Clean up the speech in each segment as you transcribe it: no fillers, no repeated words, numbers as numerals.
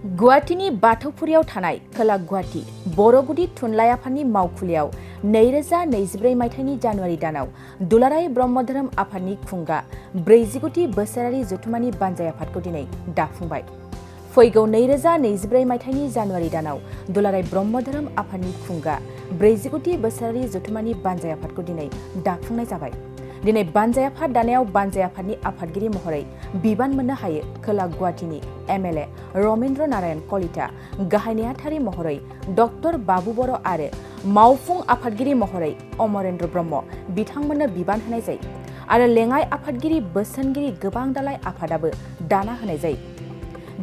गुवाहाटीनि बाथौफुरियाव थानाय खोला गुवाहाटी बरगुदि थुनलाइ आफादनि मावखुलियाव 2024 मायथाइनि जानुवारि दानाव दुलाराय ब्रह्म धोरोम आफादनि खुंगा 49थि बोसोरारि जथुम्मानि बानजाय आफादखौ दिनै दाफुंबाय। फैगौ 2024 मायथाइनि जानुवारि दानाव दुलाराय ब्रह्म धोरोम आफादनि खुंगा 49थि बोसोरारि जथुम्मानि बानजाय आफादखौ दिनै दाफुंनाय जाबाय। दिनै बानजाय आफाद दानायाव बानजाय आफादनि आफादगिरि महरै बिबान मोननो हायो खोला गुवाहाटीनि एमएलए रमेन्द्र नारायण कलिता, गाहाय नेहाथारि महरै डक्टर बाबु बर' आरो मावफुं आफादगिरि महरै अमरेन्द्र ब्रह्म बिथांमोननो बिबान होनाय जायो आरो लेङाइ आफादगिरि बोसोनगिरि गोबां दालाय आफादाबो दाना होनाय जायो।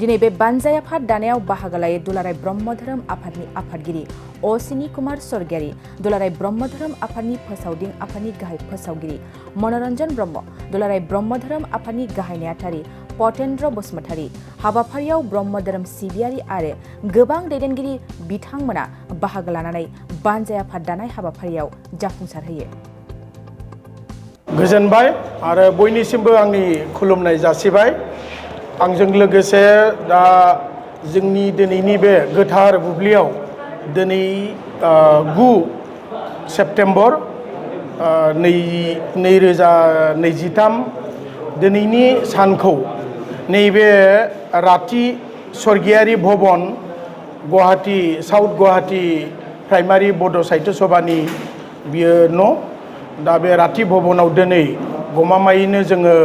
दिनै बे बानजाय आफाद दानायाव बाहागो लायो दुलाराय ब्रह्म धोरोम आफादनि आफादगिरि अश्विनी कुमार स्वर्गियारी, दुलाराय ब्रह्म धोरोम आफादनि फोसावदिं आफादनि गाहाय फोसावगिरि मनरन्जन ब्रह्म, दुलाराय ब्रह्म धोरोम आफादनि गाहाय नेहाथारि पतेन्द्र बसुमतारी। हाबाफारियाव ब्रह्म धोरोम सिबियारि आरो गोबां दैदेनगिरि बिथांमोना बाहागो लानानै बानजाय आफाद दानाय हाबाफारियाव जाफुंसारहोयो। गोजोनबाय आरो बयनिसिमबो आंनि खुलुमनाय जासिबाय। आंजों लोगोसे दा जोंनि दिनैनि बे गोथार बुब्लियाव दिनै 9 सेप्तेम्बर 2023 दिनैनि सानखौ नैबे राथि स्वर्गियारि भवन गुवाहाटी साउथ गुवाहाटी प्राइमारि बड' साहित्य सभानि बियो न'। दा बे राथि भवनाव दिनै गमामायैनो जोङो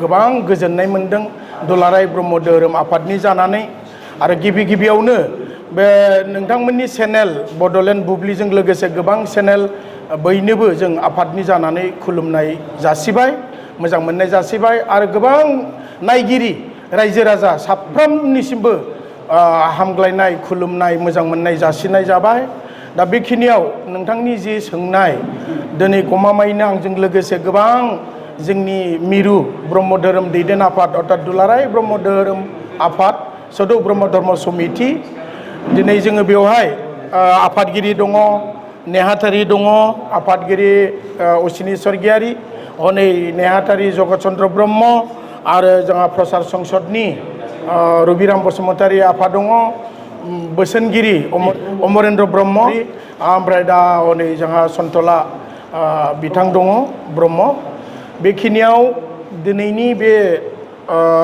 गोबां गोजोननाय मोनदों दुलाराय ब्रह्म धोरोम आफादनि जानानै। आरो गिबियावनो बे नोंथांमोननि चेनेल बड'लेण्ड बुब्लिजों लोगोसे गोबां चेनेल बयनोबो जों आफादनि जानानै खुलुमनाय जासिबाय, मोजां मोननाय जासिबाय आरो गोबां नायगिरि रायजो राजा साफ्रोमनिसिमबो हामग्लायनाय खुलुमनाय मोजां मोननाय जासिनाय जाबाय। दा बेखिनियाव नोंथांनि जि सोंनाय दिनै गमामायैनो आंजों लोगोसे गोबां जोंनि मिरु ब्रह्म धोरोम दैदेन आफाद अर्थात दुलाराय ब्रह्म धोरोम आफाद सदौ ब्रह्म धर्म समिति, दिनै जोङो बेवहाय आफादगिरि दङ, नेहाथारि दङ, आफादगिरि अश्विनी स्वर्गियारी, हनै नेहाथारि जगत चन्द्र ब्रह्म आरो जोंहा प्रसार संसदनि रबिराम बसुमतारी आफा दङ, बोसोनगिरि अमरेन्द्र ब्रह्म, ओमफ्राय दा हनै जोंहा सन्तला बिथां दङ ब्रह्म। बेखिनियाव दिनैनि बे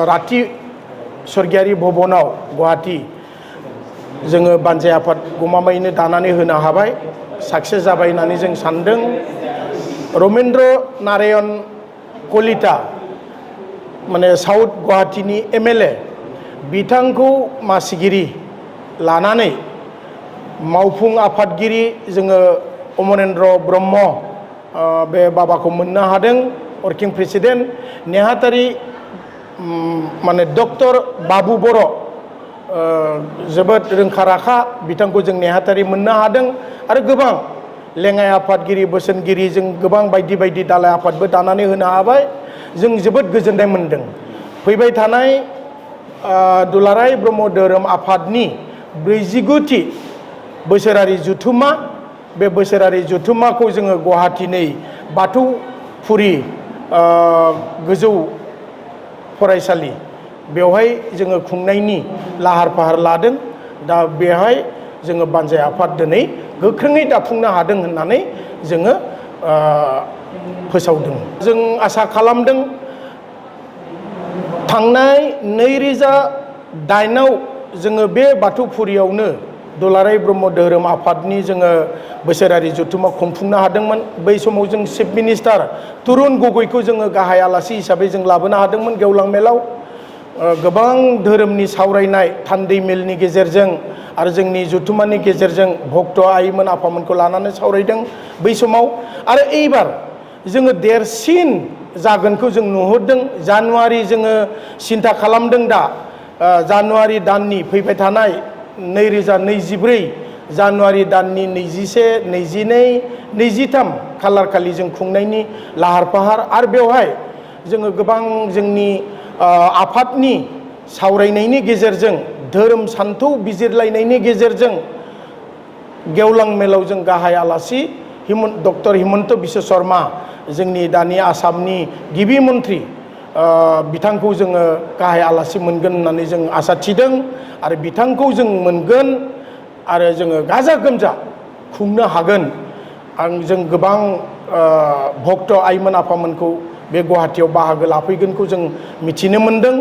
राथि स्वर्गियारि भवनाव गुवाहाटी जोङो बानजाय आफाद गमामायैनो दानानै होनो हाबाय, साक्सेस जाबाय होननानै जों सानदों। रमेन्द्र नारायण कलिता माने साउथ गुवाहाटीनि एमएलए बिथांखौ मासिगिरि लानानै मावफुं आफादगिरि जोङो अमरेन्द्र ब्रह्म बे बाबाखौ मोननो हादों, वर्किं प्रेसिडेन्ट। नेहाथारि माने डक्टर बाबु बर' जोबोद रोंखा राखा बिथांखौ जों नेहाथारि मोननो हादों आरो गोबां लेङाइ आफादगिरि बोसोनगिरि जों गोबां बायदि दालाय आफादबो दानानै होनो हाबाय। जों जोबोद गोजोननाय मोनदों। फैबाय थानाय दुलाराय ब्रह्म धोरोम आफादनि 49थि बोसोरारि जथुम्मा, बे बोसोरारि जथुम्माखौ जोङो गुवाहाटीनि बाथौफुरि गोजौ फरायसालि बेवहाय जोङो खुंनायनि लाहार फाहार लादों। दा बेवहाय जोङो बानजाय आफाद दिनै गोख्रोङै दाफुंनो हादों होननानै जोङो फोसावदों। जों आसा खालामदों थांनाय 2008आव जोङो बे बाथौफुरियावनो दुलाराय ब्रह्म धोरोम आफादनि जोङो बोसोरारि जथुम्मा खुंफुंनो हादोंमोन। बै समाव जों चिफ मिनिस्टार तरुन गगैखौ जोङो गाहाय आलासि हिसाबै जों लाबोनो हादोंमोन गेवलां मेलाव। गोबां धोरोमनि सावरायनाय थान्दै मेलनि गेजेरजों आरो जोंनि जथुम्मानि गेजेरजों भक्त आइमोन आफामोनखौ लानानै सावरायदों बै समाव। आरो एबार जोङो देरसिन जागोनखौ जों नुहुरदों। जानुवारि जोङो सिन्था खालामदों दा जानुवारि दाननि फैबाय थानाय 2024 जानुवारि दाननि 21, 22, 23 खालार खालि जों खुंनायनि लाहार फाहार। आरो बेवहाय जोङो गोबां जोंनि आफादनि सावरायनायनि गेजेरजों धोरोम सान्थौ बिजिरलायनायनि गेजेरजों गेवलां मेलाव जों गाहाय आलासि डक्टर हिमन्त बिश्व शर्मा जोंनि दानि आसामनि गिबि मन्त्रि बिथांखौ जोङो गाहाय आलासि मोनगोन होननानै जों आसा थिदों आरो बिथांखौ जों मोनगोन आरो जोङो गाजा गोमजा खुंनो हागोन। जों गोबां भक्त आइमोन आफामोनखौ बे गुवाहाटीयाव बाहागो लाफैगोनखौ जों मिथिनो मोनदों।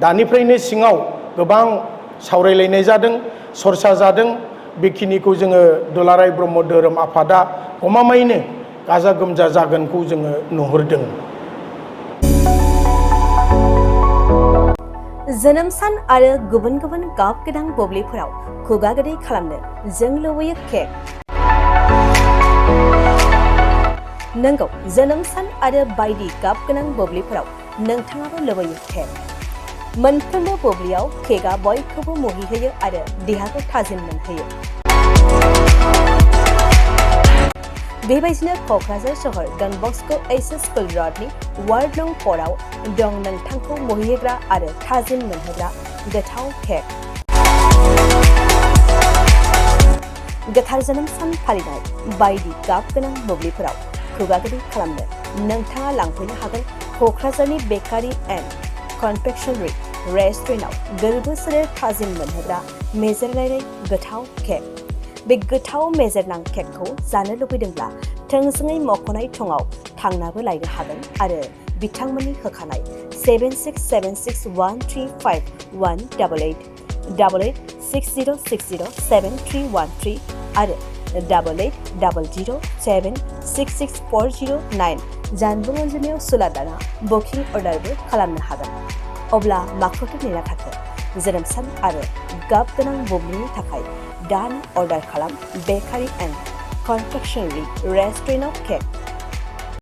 दानिफ्रायनो सिङाव गोबां सावरायलायनाय जादों, सरसा जादों। बेखिनिखौ जोङो दुलाराय ब्रह्म धोरोम आफादा गमामायैनो गाजा गोमजा जागोनखौ जोङो नुहुरदों। जोनोम सान आरो गुबुन गुबुन गाब गोनां बुब्लिफोराव खुगा गोदै खालामनो जों लुबैयो केक। नंगौ, जोनोम सान आरो बायदि गाब गोनां बुब्लिफोराव नोंथाङाबो लुबैयो केक। मोनफ्रोमबो बुब्लियाव केकआ बयखौबो मुहिहोयो आरो देहाखौ थाजिम मोनहोयो। बेबायदिनो क'क्राझार सहर डन बस्क' एच.एस. स्कुल र'डनि वार्ड नं 4 आव दं नोंथांखौ मुहिहोग्रा आरो थाजिम मोनहोग्रा गोथाव केक। गोथार जोनोम सान फालिनाय बायदि गाब गोनां बुब्लिफोराव खुगा गोदै खालामनो नोंथाङा लांफैनो हागोन क'क्राझारनि बेकारि एन्ड कनफेक्शनारि रेस्टुरेन्टआव गोरबो सोलेर थाजिम मोनहोग्रा मेजेरनाय गोथाव केक। बे गोथाव मेजेरनां केकखौ जानो लुबैदोंब्ला थोंजोङै मख'नाय थंआव थांनाबो लायनो हागोन आरो बिथांमोननि होखानाय 7676135188 8860607313 आरो 8800766409 जानबुं अनजिमायाव सुलादाना बुकिं अर्डारबो खालामनो हागोन। अब्ला माखौथो नेना थाखो? जोनोम सान आरो गाब गोनां बुब्लिनि थाखाय दानो अर्डार खालाम बेकारि एन्ड कनफेक्शनारि रेस्टुरेन्टआव केक।